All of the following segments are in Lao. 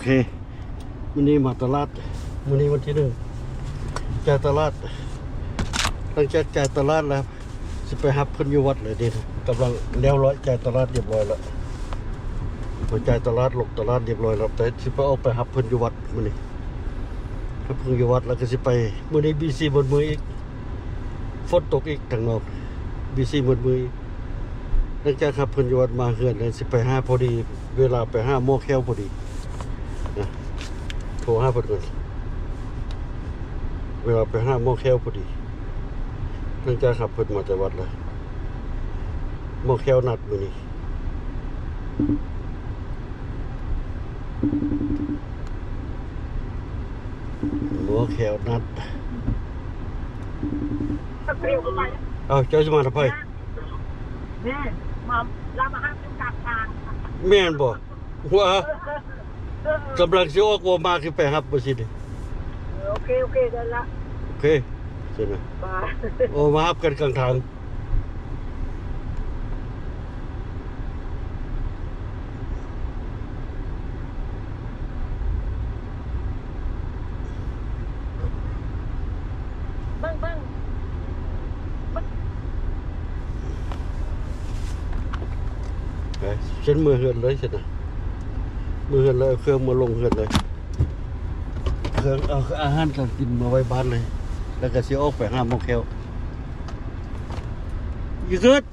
ເຄ ມື້ນີ້ມາຕະຫຼາດ ມື້ນີ້ວັນທີໜຶ່ງ ຈ່າຍຕະຫຼາດ. ຫຼັງຈາກຈ່າຍຕະຫຼາດແລ້ວ ຊິໄປຮັບເພິ່ນຢູ່ວັດເລີຍເດ້. ກຳລັງແລ້ວລອຍ ຈ່າຍຕະຫຼາດຮຽບຮ້ອຍແລ້ວ ມາຈ່າຍຕະຫຼາດ ລົງຕະຫຼາດຮຽບຮ້ອຍແລ້ວ ແຕ່ຊິໄປ ອອກໄປຮັບເພິ່ນຢູ່ວັດມື້ນີ້. ຮັບເພິ່ນຢູ່ວັດແລ້ວກໍຊິໄປ. ມື້ນີ້ບີຊີໝົດມື້ອີກ ຝົນຕົກອີກທາງນອກ ບີຊີໝົດມື້ອີກ. ຫຼັງຈາກຮັບເພິ່ນຢູ່ວັດມາເຮືອນແລ້ວ ຊິໄປຫາພໍດີ ເວລາໄປຫາໝໍແຂ້ວພໍດີນະ. ໂທຫາເພິ່ນກ່ອນ ເວລາໄປຫາໝໍແຂ້ວພໍດີ. ຫຼັງຈາກຮັບເພິ່ນມາແຕ່ວັດແລ້ວ ໝໍແຂ້ວນັດມື້ນີ້ ໝໍແຂ້ວນັດ. ເອົ້າ ເຈົ້າຊິມາທຳໄມ? ແມ່ນ ມາ ລາວມາຫາຢູ່ກາງທາງ. ແມ່ນບໍ່? ວ່າ ເອີ ເອີ ກຳລັງຊິອອກ ບໍ່ມາຄືໄປຮັບບໍ່ຊິນີ້. ເອີ ໂອເຄ ໂອເຄ ໄດ້ລະ ໂອເຄ ຊັ້ນນະ ບາຍ. ໂອ້ ມາຮັບກັນກາງທາງ. ເບິ່ງ ເບິ່ງ ເບິ່ງ ໄປ ຊັ້ນເມືອເຮືອນເລີຍຊັ້ນນະ ເມືອເຮືອນເລີຍ ເອົາເຄື່ອງມາລົງເຮືອນເລີຍ. ເຄື່ອງ ເອົາອາຫານການກິນມາໄວ້ບ້ານເລີຍ ແລ້ວກໍຊິອອກໄປຫາໝໍແຂ້ວ. You good?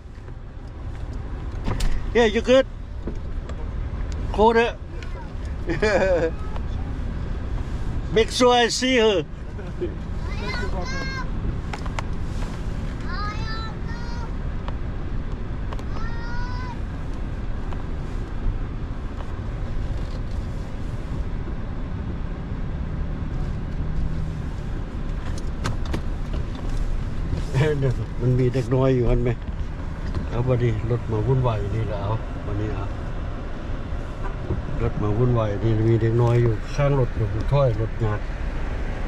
Yeah, you good? Call her. Make sure I see her. ມັນມີເດັກນ້ອຍຢູ່ຫັ້ນແມ. ເອົາ ບັດນີ້ລົດມາວຸ່ນວາຍຢູ່ນີ້ລະ. ເອົາ ບັດນີ້ ເອົາ ລົດມາວຸ່ນວາຍນີ້ ມີເດັກນ້ອຍຢູ່ຂ້າງລົດຢູ່ ຖອຍລົດຍາກ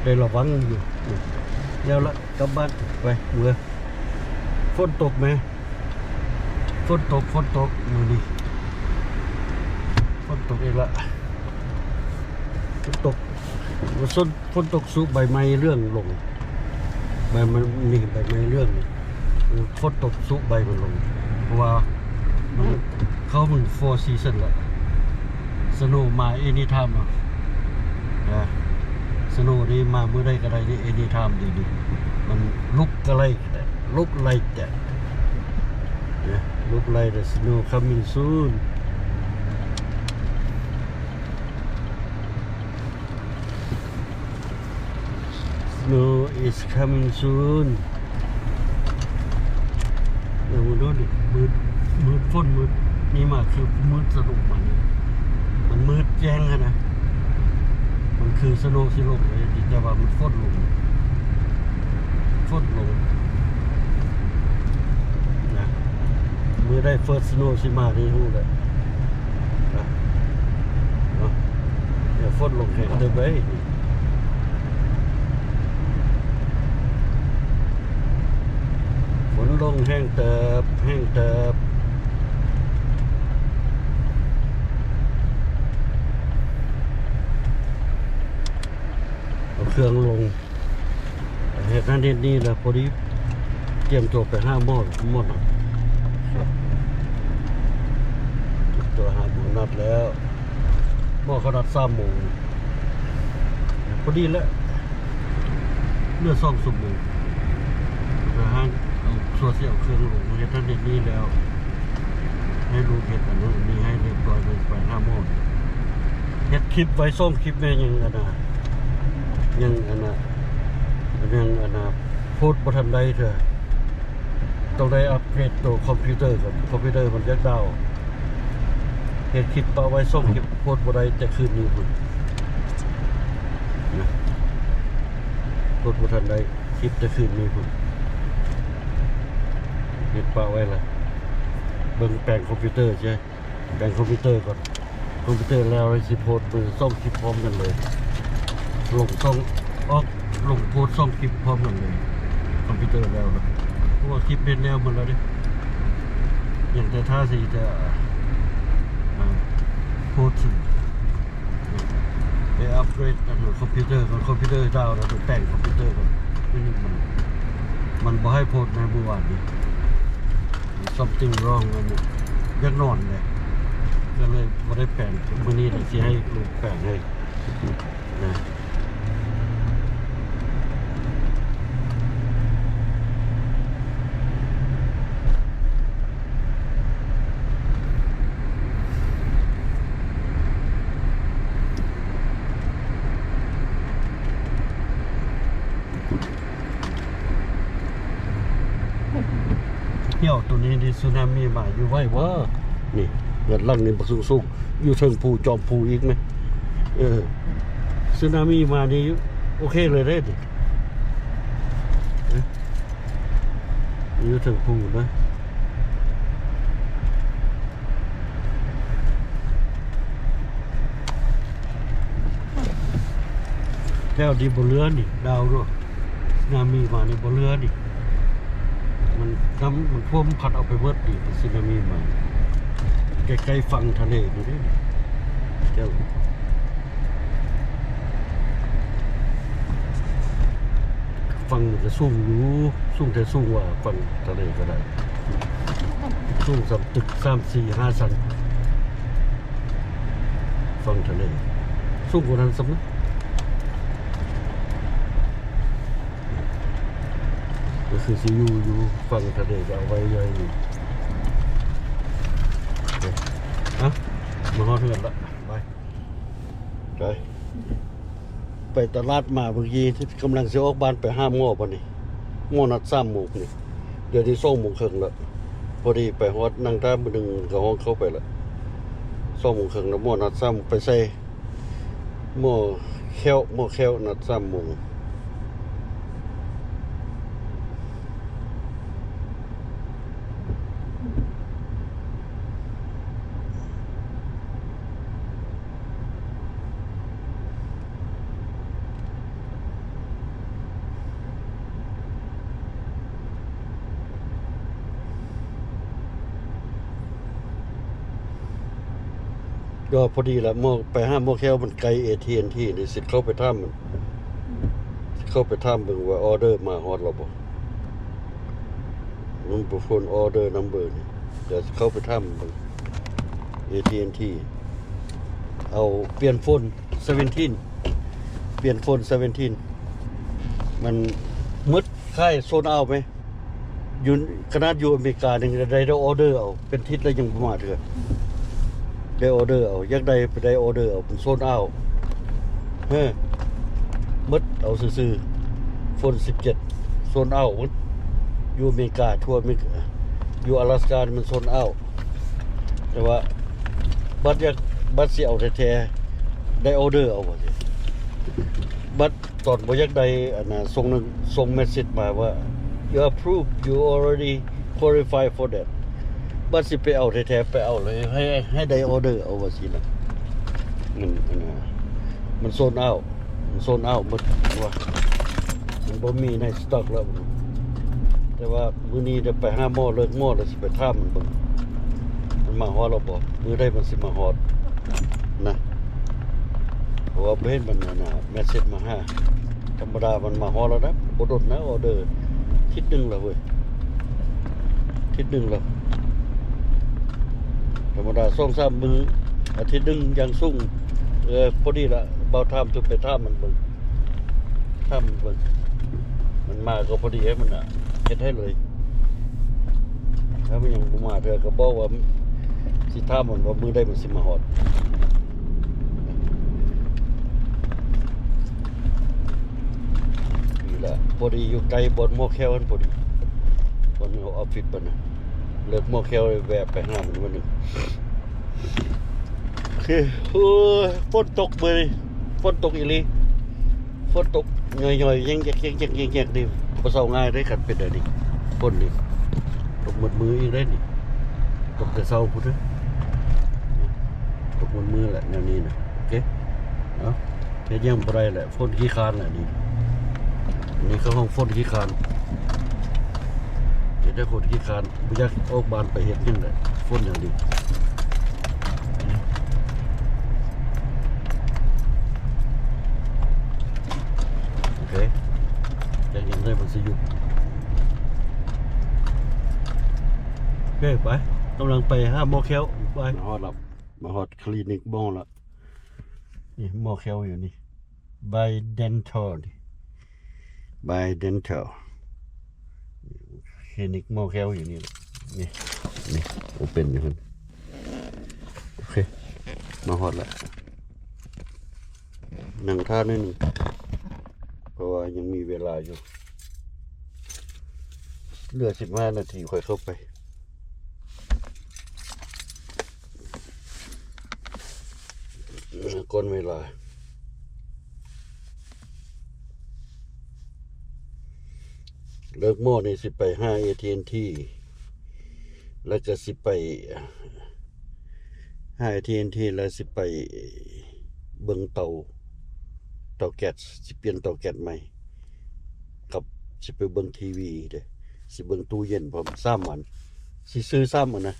ໄດ້ລະວັງຢູ່. ແລ້ວລະ ກັບບ້ານໄປເມືອ. ຝົນຕົກແມ ຝົນຕົກ ຝົນຕົກມື້ນີ້ ຝົນຕົກອີກລະ ຝົນຕົກ ຝົນ ຝົນຕົກຊຸໃບໄມ້ເຫຼືອງລົງ ໃບໄມ້ນີ້ ໃບໄມ້ເຫຼືອງນີ້ ຝົນຕົກຊຸໃບມັນລົງ ເພາະວ່າມັນເຂົ້າເບິ່ງ four season ລະ. Snow ມາ any time ອະ snow ນີ້ມາມື້ໃດກໍໄດ້ນີ້ any time ນີ້ ມັນ look like that, look like that, look like the snow coming soon. Snow is coming soon. ເບິ່ງດູດິ ມືດ ມືດຝົນ ມືດນີ້ມາ ຄືມືດສະດຸກມານີ້ ມັນມືດແຈ້ງຫັ້ນນະ. ມັນຄືສະໂນຊິລົງເລີຍ ແຕ່ວ່າມັນຝົນລົງ ຝົນລົງນະ. ມື້ໃດ first snow ຊິມານີ້ຮູ້ແລ້ວນະ ເນາະ. ເອີ ຝົນລົງແຮງເຕີບເລີຍ ຝົນລົງແຮງເຕີບ ແຮງເຕີບ. ເອົາເຄື່ອງລົງ ເຮັດນັ້ນເຮັດນີ້ແລ້ວ ພໍດີຕຽມຕົວໄປຫາໝໍ ໝໍນັດ ຕົວຫາໝໍນັດແລ້ວ ໝໍເຂົານັດສາມໂມງ ພໍດີແລ້ວ ເຫຼືອສອງຊົ່ວໂມງ ເພື່ອຫາເອົາ ຊົ່ວຊິເອົາເຄື່ອງລົງ ເຮັດນັ້ນເຮັດນີ້ແລ້ວ ໃຫ້ລູກເຮັດອັນນັ້ນອັນນີ້ໃຫ້ຮຽບຮ້ອຍ ໄປຫາໝໍ ເຮັດຄລິບໄວ້ສອງຄລິບແມ່ ຍັງອັນນ່າ ຍັງອັນນ່າ ຍັງອັນນ່າ ໂພສບໍ່ທັນໄດ້ເທື່ອ ຕ້ອງໄດ້ອັບເກຣດໂຕຄອມພິວເຕີກ່ອນ ຄອມພິວເຕີມັນຢາກດາວ. ເຮັດຄລິບປະໄວ້ສອງຄລິບ ໂພສບໍ່ໄດ້ແຕ່ຄືນນີ້ພຸ້ນນະ ໂພສບໍ່ທັນໄດ້ຄລິບແຕ່ຄືນນີ້ພຸ້ນ ເຮັດປະໄວ້ລະ ເບິ່ງແປງຄອມພິວເຕີເສຍ ແປງຄອມພິວເຕີກ່ອນ ຄອມພິວເຕີແລ້ວຊິໂພສເບິ່ງສອງຄລິບພ້ອມກັນເລີຍ ລົງສອງ ອອກ ລົງໂພສສອງຄລິບພ້ອມກັນເລີຍ ຄອມພິວເຕີແລ້ວນະ ເພາະວ່າຄລິບເຮັດແລ້ວໝົດແລ້ວເດ້ ຍັງແຕ່ຖ້າຊິຈະ ອ່າ ໂພສຊື່ ເອີ ໄປອັບເກຣດອັນຄອມພິວເຕີກ່ອນ ຄອມພິວເຕີດາວແລ້ວ ໄປແປງຄອມພິວເຕີກ່ອນ. ມັນ ມັນບໍ່ໃຫ້ໂພດໃນມື້ວານນີ້ something wrong ອັນນີ້ ຢາກນອນແຫຼະ ກໍເລີຍບໍ່ໄດ້ແປງ. ມື້ນີ້ແຫຼະຊິໃຫ້ລູກແປງໃຫ້. ນະ ດຽວໂຕນີ້ນີ້ ສຸນາມິມາຢູ່ໄວເວີ. ນີ້ ເຮືອນຫຼັງນີ້ບັກສູງໆ ຢູ່ເທິງພູ ຈອມພູອີກແມ. ເອີ ສຸນາມິມານີ້ໂອເຄເລີຍເດ້ນີ້ ເອີ ຢູ່ເທິງພູນະ. ແຖວນີ້ບໍ່ເຫຼືອນີ້ ດາວເນາະ. ສຸນາມິມານີ້ບໍ່ເຫຼືອນີ້ ມັນ ນ້ຳມັນຖ້ວມພັດເອົາໄປເບິດນີ້ ສຸນາມິມາ ໃກ້ໆຝັ່ງທະເລນີ້ເດ້. ເຈົ້າ ຝັ່ງມັນກະສູງຢູ່ ສູງແທ້ສູງກວ່າຝັ່ງທະເລກໍໄດ້ ສູງສ່ຳຕຶກສາມ ສີ່ ຫ້າຊັ້ນ. ຝັ່ງທະເລສູງກວ່ານັ້ນຊ້ຳນະ ກໍຄືຊິຢູ່ ຢູ່ຝັ່ງທະເລກໍເອົາໄວ້ໃຫຍ່ຢູ່. ເອົາ ມາຮອດເຮືອນລະ ໄປ ໄປ ໄປຕະຫຼາດມາເມື່ອກີ້ ກຳລັງຊິອອກບ້ານໄປຫາໝໍບັດນີ້ ໝໍນັດສາມໂມງນີ້ ດຽວນີ້ສອງໂມງເຄິ່ງແລ້ວ. ພໍດີໄປຮອດນັ່ງຖ້າມື້ໜຶ່ງກໍຮ້ອງເຂົ້າໄປແລ້ວ ສອງໂມງເຄິ່ງແລ້ວ ໝໍນັດສາມໂມງ ໄປໃສ່ ໝໍແຂ້ວ ໝໍແຂ້ວນັດສາມໂມງ. ກໍພໍດີລະ ໝໍ ໄປຫາໝໍແຂ້ວມັນໃກ້ ເອທີແອນທີ ນີ້ ຊິເຂົ້າໄປຖາມມັນ ຊິເຂົ້າໄປຖາມເບິ່ງວ່າອໍເດີມາຮອດແລ້ວບໍ່. ມັນບໍ່ໂຟນອໍເດີນຳເບີນີ້ ດຽວຊິເຂົ້າໄປຖາມເບິ່ງ ເອທີແອນທີ ເອົາ ປ່ຽນໂຟນເຊເວັນທີນ ປ່ຽນໂຟນເຊເວັນທີນ ມັນໝົດ ຂາຍໂຊນເອົາໄປ ຢູ່ ຂະໜາດຢູ່ອາເມລິກາຍັງໄດ້ ໄດ້ອໍເດີເອົາ ເປັນທິດແລ້ວຍັງບໍ່ມາເທື່ອ ໄດ້ອໍເດີເອົາ ຢາກໄດ້ໄປໄດ້ອໍເດີເອົາ ເປັນໂຊນເອົາ ເຮີ ໝົດເອົາຊື່ໆ ໂຟນສິບເຈັດ ໂຊນເອົາໝົດ ຢູ່ອາເມລິກາ ທົ່ວອາເມລິກາ ຢູ່ອາລາສການີ້ມັນໂຊນເອົາ ແຕ່ວ່າບັດຢາກ ບັດຊິເອົາແທ້ໆ ໄດ້ອໍເດີເອົາ ບັດ ຕອນບໍ່ຢາກໄດ້ອັນນ່າ ສົ່ງໜັງ ສົ່ງເມສເສດມາວ່າ you approve, you already qualify for that. ບັດຊິໄປເອົາແທ້ໆ ໄປເອົາເລີຍ ໃຫ້ ໃຫ້ໄດ້ອໍເດີເອົາວ່າຊີ້ນະ. ມັນອັນນ່າ ມັນໂຊນເອົາ ມັນໂຊນເອົາໝົດວ່າ ມັນບໍ່ມີໃນສະຕັອກແລ້ວ. ແຕ່ວ່າມື້ນີ້ໄດ້ໄປຫາໝໍ ເລີກໝໍແລ້ວຊິໄປຖາມມັນເບິ່ງ ມັນມາຮອດແລ້ວບໍ່ ມື້ໃດມັນຊິມາຮອດນະ. ເພາະວ່າບໍ່ເຫັນມັນອັນນ່າ ເມສເສດມາຫາ ທຳມະດາມັນມາຮອດແລ້ວນະ ບໍ່ດົນນະ ອໍເດີ ທິດໜຶ່ງແລ້ວເວີຍ ທິດໜຶ່ງແລ້ວ. ທຳມະດາສອງສາມມື້ ອາທິດໜຶ່ງຢ່າງສູງ. ເອີ ພໍດີລະ ບ່າວຖາມ ຈະໄປຖາມມັນເບິ່ງ ຖາມມັນເບິ່ງ ມັນມາກໍພໍດີໃຫ້ມັນນະ ເຮັດໃຫ້ເລີຍ. ຖ້າມັນຍັງບໍ່ມາເທື່ອ ກໍບອກວ່າຊິຖາມມັນວ່າມື້ໃດມັນຊິມາຮອດ. ນີ້ລະ ພໍດີຢູ່ໃກ້ບ່ອນໝໍແຂ້ວຫັ້ນ ພໍດີ ບ່ອນເຮົາອອບຟິດເພິ່ນນະ ເລີກໝໍແຂ້ວ ແວະໄປຫາມັນມື້ໜຶ່ງ. ໂອເຄ ໂອ້ຍ ຝົນຕົກມື້ນີ້ ຝົນຕົກອີ່ຫຼີ ຝົນຕົກ ຍ້ອຍໆ ແຍງແຍກໆ ນີ້ ບໍ່ເຊົາງ່າຍເດ້ ຄັນເປັນແນວນີ້ ຝົນນີ້ ຕົກໝົດມື້ອີກເດ້ນີ້ ຕົກແຕ່ເຊົ້າພຸ້ນເດີ ຕົກໝົດມື້ແຫຼະແນວນີ້ນະ. ໂອເຄ ເອົາ ເຮັດຫຍັງບໍ່ໄດ້ແຫຼະ ຝົນຂີ້ຄ້ານແຫຼະນີ້ ອັນນີ້ເຂົາຮ້ອງຝົນຂີ້ຄ້ານ ເຮັດໃຫ້ຄົນຂີ້ຄ້ານ ບໍ່ຢາກອອກບ້ານໄປເຮັດຫຍັງເລີຍ ຝົນຢ່າງດຽວ. ນີ້ ນີ້ ໂອເຄ ໄປ ກຳລັງໄປຫາໝໍແຂ້ວ ໄປ ມາຮອດແລ້ວ ມາຮອດຄລີນິກໝໍແລ້ວ ນີ້ໝໍແຂ້ວຢູ່ນີ້ Bi Dental ນີ້ Bi Dental ຄລີນິກໝໍແຂ້ວຢູ່ນີ້ ນີ້ ນີ້ ໂອເປັນຢູ່ຫັ້ນ ໂອເຄ ມາຮອດແລ້ວ ນັ່ງຖ້າໜ້ອຍໜຶ່ງ ເພາະວ່າຍັງມີເວລາຢູ່ ເຫຼືອສິບຫ້ານາທີ ຂ້ອຍເຂົ້າໄປ ກ່ອນເວລາ ເລີກໝໍນີ້ ຊິໄປຫາ ເອທີແອນທີ ແລ້ວກໍຊິໄປຫາ ເອທີແອນທີ ແລ້ວຊິໄປເບິ່ງເຕົາ ເຕົາແກັສ ຊິປ່ຽນເຕົາແກັສໃໝ່ ກັບຊິໄປເບິ່ງທີວີເດ້ ຊິເບິ່ງຕູ້ເຢັນພ້ອມ ສາມອັນ ຊິຊື້ສາມອັນນະ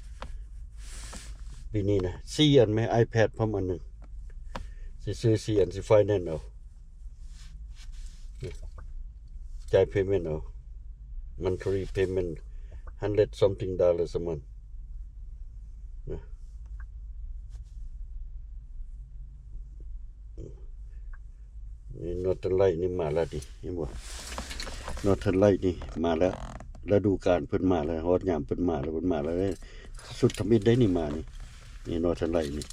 ປີນີ້ນະ ສີ່ອັນແມະ ໄອແພດພ້ອມອັນໜຶ່ງ ຊິຊື້ສີ່ອັນ ຊິໄຟແນນເອົາ ຈ່າຍເພເມັນເອົາ ມັນທຣີເພເມັນ hundred something dollars a month ນະ ນີ້ Northern Light ນີ້ມາແລ້ວຕິ ເຫັນບໍ່ Northern Light ນີ້ມາແລ້ວ ລະດູການເພິ່ນມາແລ້ວ ຮອດຍາມເພິ່ນມາແລ້ວ ເພິ່ນມາແລ້ວເດ້ ຊຸດທຳອິດໄດ໋ນີ້ມານີ້ ນີ້ Northern Light ນີ້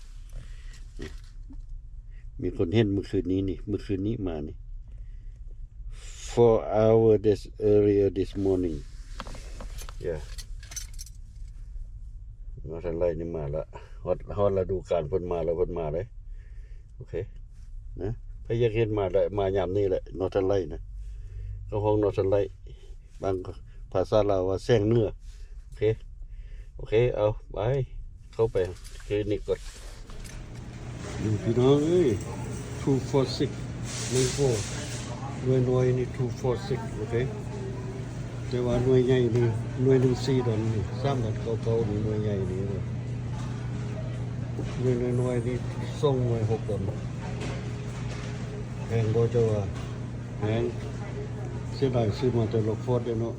ນີ້ ມີຄົນເຫັນມື້ຄືນນີ້ນີ້ ມື້ຄືນນີ້ມານີ້ four hour this earlier this morning yeah Northern Light ນີ້ມາແລ້ວ ຮອດ ຮອດລະດູການເພິ່ນມາແລ້ວ ເພິ່ນມາເລີຍ ໂອເຄ ນະ ໃຜຢາກເຫັນມາໄດ້ ມາຍາມນີ້ແຫຼະ Northern Light ນະ ເຂົ້າຫ້ອງ Northern Light ບາງພາສາລາວວ່າແສງເໜືອ ໂອເຄ ໂອເຄ ເອົາ ໄປ ເຂົ້າໄປຄລີນິກກ່ອນ ນີ້ພີ່ນ້ອງເອີຍ two four six ໜຶ່ງ ໂກ ໜ່ວຍນ້ອຍນີ້ two four six ໂອເຄ ແຕ່ວ່າໜ່ວຍໃຫຍ່ນີ້ ໜ່ວຍໜຶ່ງສີ່ດອນນີ້ ສາມດອນເກົ້າເກົ້ານີ້ ໜ່ວຍໃຫຍ່ນີ້ ໜ່ວຍນ້ອຍໆນີ້ ສອງໜ່ວຍຫົກດອນ ແພງບໍ່ເຈົ້າວ່າ? ແພງ ເສຍດາຍຊື້ມາແຕ່ Rockford ເດ້ເນາະ.